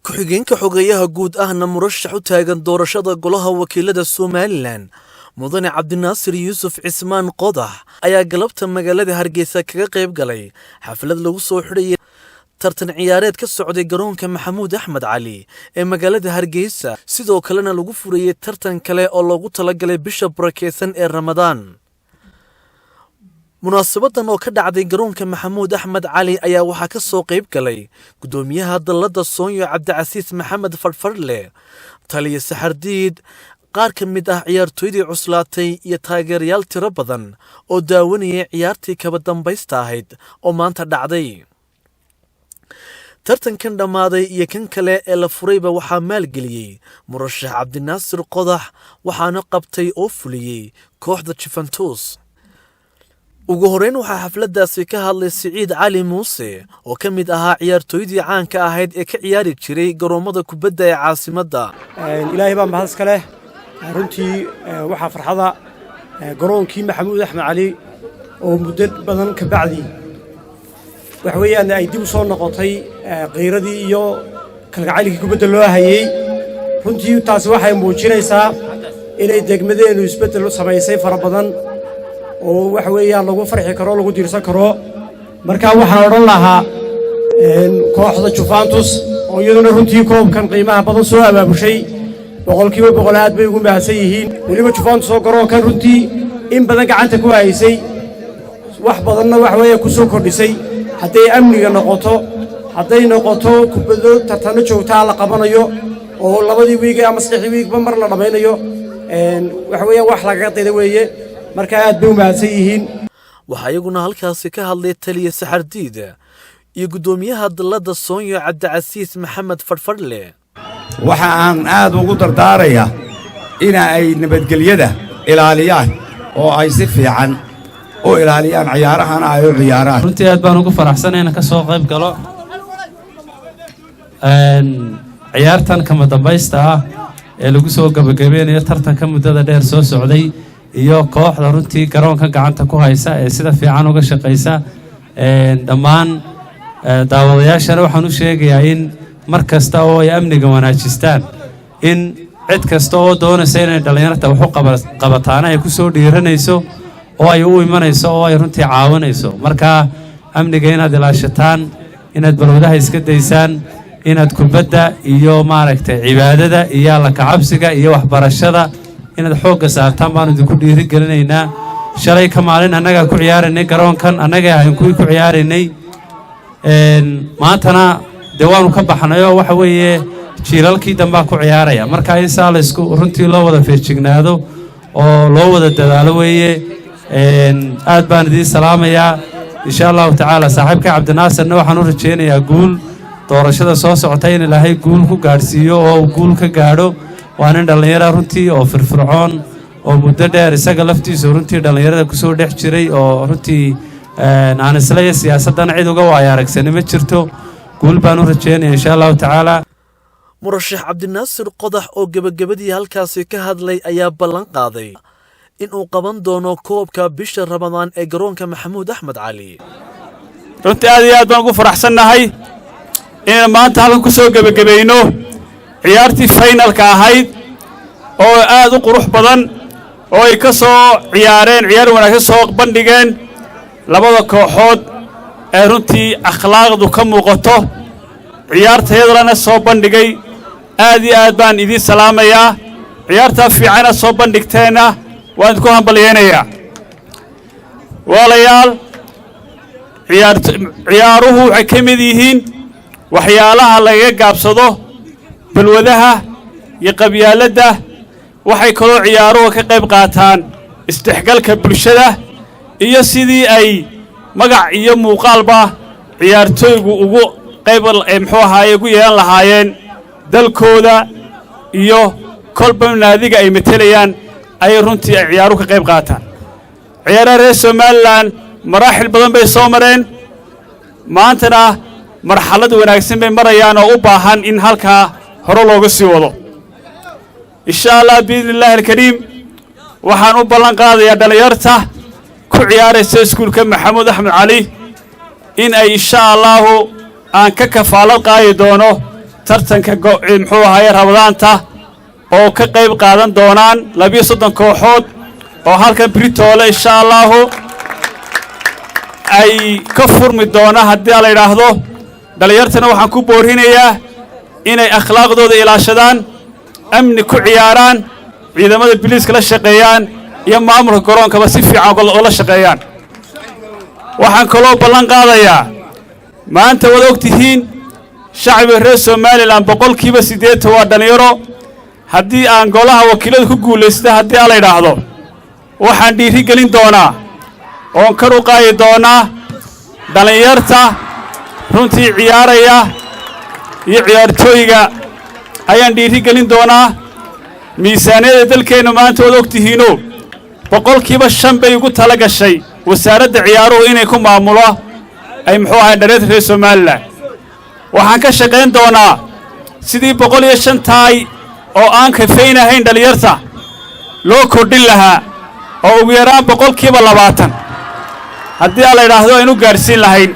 Ku-xigeenka xogeyaha guud ahna murashax u taagan doorashada golaha wakiilada Somalilan, Mudane Cabdinaasir Yuusuf Cismaan Qodax, ayaa galabta magaalada Hargeysa kaga qayb galay xaflad lagu soo xidhayay tartan ciyaareed ka socday garoonka Maxamuud Axmed Cali ee magaalada Hargeysa, sidoo kalena lagu furayey tartan kale oo loogu talagalay bisha barakeysan ee Ramadaan. Munaasabadan oo ka dhacday garoonka Maxamuud Axmed Cali ayaa waxaa ka soo qayb galay gudoomiyaha dalladda Soonyo Cabdicasiis Maxamed Farfarle, taliya Saxardiid, qaar ka mid ah ciyaartooydii cuslaatay iyo taageerayaal tiro badan oo daawanayay ciyaartii kaba dambaysta ahayd oo maanta dhacday. Tartankan dhammaaday iyo kan kale ee la furayba waxaa maalgeliyey murashax Cabdinaasir Qodax, waxaana qabtay oo fuliyey kooxda Juventus. Ugu horreyn waxaa xafladdaasi ka hadlay Siciid Cali Muuse oo ka mid ahaa ciyaartooydii caanka ahayd ee ka ciyaari jiray garoommada kubadda ee caasimadda. Ilaahay baa mahad iska leh. Runtii waxaa farxada garoonkii Maxamuud Axmed Cali oo muddo badan ka bacdi waxa weeyaan ay dib u soo noqotay qiiradii iyo kalgacaylkii kubadda loo hayey. Runtii taasi waxay muujinaysaa inay degmadeennu isbeddel samaysay fara badan oo waxa weeyaan lagu farxi karo, lagu diirsan karo. Marka waxaan odhan lahaa kooxda Juventus oo iyaduna runtii koobkan qiimaha badan soo abaabushay, 100% aad bay ugu mahadsan yihiin. Weliba Juventus oo garoonkan runtii in badan gacanta ku haysay, wax badanna waxa weeye ku soo kordhisay, hadday amniga noqoto, hadday noqoto kubado tartanno joogtaa la qabanayo oo labadii wiig ama 3dii wiigba mar la dhammaynayo, waxa weeyaan wax lagaga dayda weeye. Marka aad bay u mahadsan yihiin. Waxaa iyaguna halkaasi ka hadlay taliya Saxardiid iyo guddoomiyaha dalladda Soonyo Cabdicasiis Maxamed Farfarle. Waxa aan aad ugu dardaarayaa ina ay nabadgelyada ilaaliyaan oo ay si fiican u ilaaliyaan, ciyaarahana ay u ciyaaraan. Runtii aad baan ugu faraxsanay inaan ka soo qayb galo ciyaartan kama dambaysta ah ee lagu soo gabagabeynayo tartanka muddada dheer soo socday iyo kooxda runtii garoonka gacanta ku haysa ee sida fiican uga shaqaysa. Dhammaan daawadayaashana waxaan u sheegayaa in mar kasta oo ay amniga wanaajistaan, in cid kasta oo doonaysa inay dhallinyarta wax u qabataana ay ku soo dhiiranayso oo ay u imanayso oo ay runtii caawinayso. Marka amniga inaad ilaashataan, inaad balwadaha iska daysaan, inaad kubadda iyo maaragtay cibaadada iyo alla kacabsiga iyo waxbarashada inaad xoogga saartaan baanu idinku dhiirigelinaynaa. Shalay ka maalin annagaa ku ciyaaraynay garoonkan, annaga ahayn kuwii ku ciyaaraynay. Maantana dee waanu ka baxnayoo waxa weeye jiilalkii dambaa ku ciyaaraya. Marka in saa laysku runtii loo wada feejignaado oo loo wada dadaalo weeye. Aad baan idiin salaamayaa. Insha Allahu tacaala, saaxiibka Cabdinaasirna waxaan u rajaynayaa guul doorashada soo socota, in Ilaahay guul ku gaadhsiiyo oo uu guul ka gaadho. Waa nin dhallinyara runtii oo firfircoon oo muddo dheer isaga laftiisu runtii dhallinyarada kusoo dhex jiray, oo runtii aan isleeya siyaasaddan cid uga waayo aragsani ma jirto. Guul baan u rajaynaya, insha Allahu tacaala. Murashax Cabdinaasir Qodax oo gebagabadii halkaasi ka hadlay ayaa ballan qaaday in uu qaban doono koobka bisha Ramadaan ee garoonka Maxamuud Axmed Cali. Runtii aad iyo aad baan ugu faraxsannahay inaan maanta halkan ku soo gebagabayno ciyaartii finalka ahayd oo aad u qurux badan oo ay ka soo ciyaareen, ciyaar wanaagsan soo bandhigeen labada kooxood ee runtii akhlaaqdu ka muuqato, ciyaartayadalana soo bandhigay. Aad iyo aad baan idiin salaamayaa. Ciyaartaa fiicana soo bandhigteenna waan idinku hambalyaynayaa. Walaalayaal, ciyaaruhu waxay ka mid yihiin waxyaalaha lagaga gaabsado balwadaha iyo qabyaaladda. Waxay kaloo ciyaaruhu ka qayb qaataan isdhexgalka bulshada iyo sidii ay magac iyo muuqaalba ciyaartooygu ugu qayb, muxuu ahaaye, ugu yeelan lahaayeen dalkooda iyo kolba naadiga ay matelayaan ayay runtii ay ciyaaruhu ka qayb qaataan. Ciyaaraha reer Somalilan maraaxil badan bay soo mareen, maantana marxalad wanaagsan bay marayaan oo u baahan in halkaa hore looga sii wado, insha Allah, biidni illaahi alkariim. Waxaan u ballan qaadayaa dhallinyarta ku ciyaaraysa iskuulka Maxamuud Axmed Cali in ay, insha Allaahu, aan ka kafaalad qaadi doono. Tartanka muxuu ahaye Ramadaanta oo ka qayb qaadan doonaan 32 kooxood oo halkan Britoole insha Allahu ay ka furmi doona haddii la yidhaahdo. Dhallinyartana waxaan ku boorinayaa inay akhlaaqdooda ilaashadaan, amni ku ciyaaraan, ciidamada biliiska la shaqeeyaan iyo maamulka garoonkaba si fiican ula shaqeeyaan. Waxaan kaloo ballan qaadayaa, maanta waad og tihiin shacbiga reer Somaliland 80% waa dhallinyaro. Haddii aan golaha wakiilada ku guulaysta, haddii la yidhaahdo, waxaan dhiiri gelin doonaa oon kor u qaadi doonaa dhallinyarta runtii ciyaaraya iyo ciyaartooyga ayaan dhiiri gelin doonaa. Miisaaniyadda dalkeenna maanta waad og tihiinoo 5% bay ugu tala gashay wasaaradda ciyaaruhu inay ku maamulo ay muxuu ahay dhalinyarta reer Somaliland. Waxaan ka shaqayn doonaa sidii 105-taay oo aan kafaynahayn dhallinyarta loo kordhin lahaa oo ugu yaraan 20% haddii aa la yidhaahdo aynu gaadhsiin lahayn,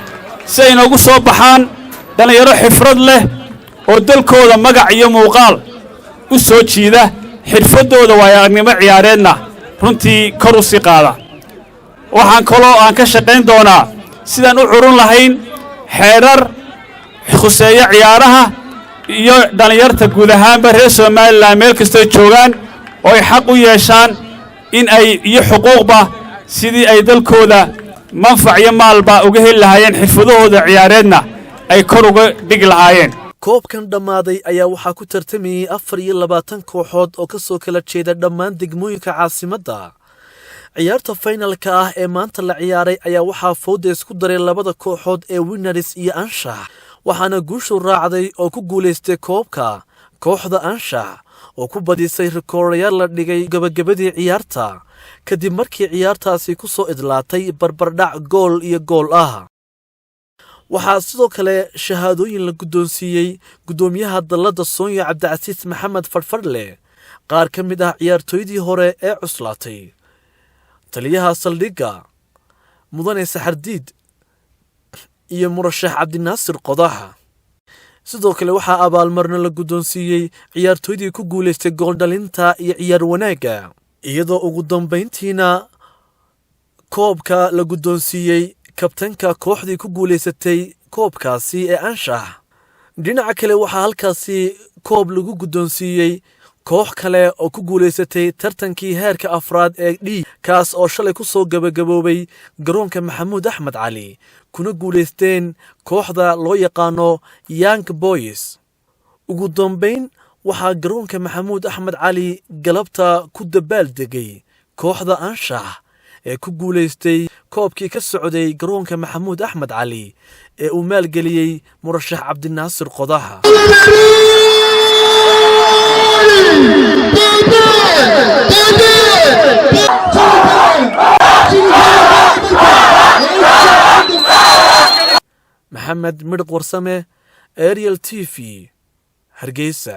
si ay noogu soo baxaan dhallinyaro xirfad leh oo dalkooda magac iyo muuqaal u soo jiida, xirfaddooda waayo aragnimo ciyaareedna runtii kor u sii qaada. Waxaan kaloo aan ka shaqayn doonaa sidaan u curun lahayn xeedhar khuseeyo ciyaaraha iyo dhallinyarta guud ahaanba reer Somaliland meel kastoy joogaan oo ay xaq u yeeshaan in ay iyo xuquuqba sidii ay dalkooda manfac iyo maalba uga heli lahaayeen, xirfadahooda ciyaareedna ay kor uga dhigi lahaayeen. Koobkan dhammaaday ayaa waxaa ku tartamayey 24 kooxood oo ka soo kala jeeda dhammaan degmooyinka caasimadda. Ciyaarta faynalka ah ee maanta la ciyaaray ayaa waxaa fooda isku daray labada kooxood ee Winners iyo Anshax, waxaana guushu raacday oo ku guulaystay koobka kooxda Anshax oo ku badisay rikoorayaal la dhigay gabagabadii ciyaarta, kadib markii ciyaartaasi ku soo idlaatay barbardhac gool iyo gool ah. Waxaa sidoo kale shahaadooyin la guddoonsiiyey guddoomiyaha dalladda Soonyo Cabdicasiis Maxamed Farfarle, qaar ka mid ah ciyaartooydii hore ee cuslaatay, taliyaha saldhigga mudane Saxardiid iyo murashax Cabdinaasir Qodaxa. Sidoo kale waxaa abaalmarno la guddoonsiiyey ciyaartooydii ku guulaystay gooldhalinta iyo ciyaar wanaagga, iyadoo ugu dambayntiina koobka la guddoonsiiyey kabtanka kooxdii ku guulaysatay koobkaasi ee Anshax. Dhinaca kale, waxaa halkaasi koob lagu guddoonsiiyey koox kale oo ku guulaysatay tartankii heerka afraad ee D, kaas oo shalay ku soo gabagaboobay garoonka Maxamuud Axmed Cali, kuna guulaysteen kooxda loo yaqaano Young Boys. Ugu dambayn, waxaa garoonka Maxamuud Axmed Cali galabta ku dabaal degay kooxda Anshax ee ku guulaystay koobkii ka socday garoonka Maxamuud Axmed Cali ee uu maalgeliyey murashax Cabdinaasir Qodaxa. Maxamed Midhq Warsame, Ariel TV, Hargeysa.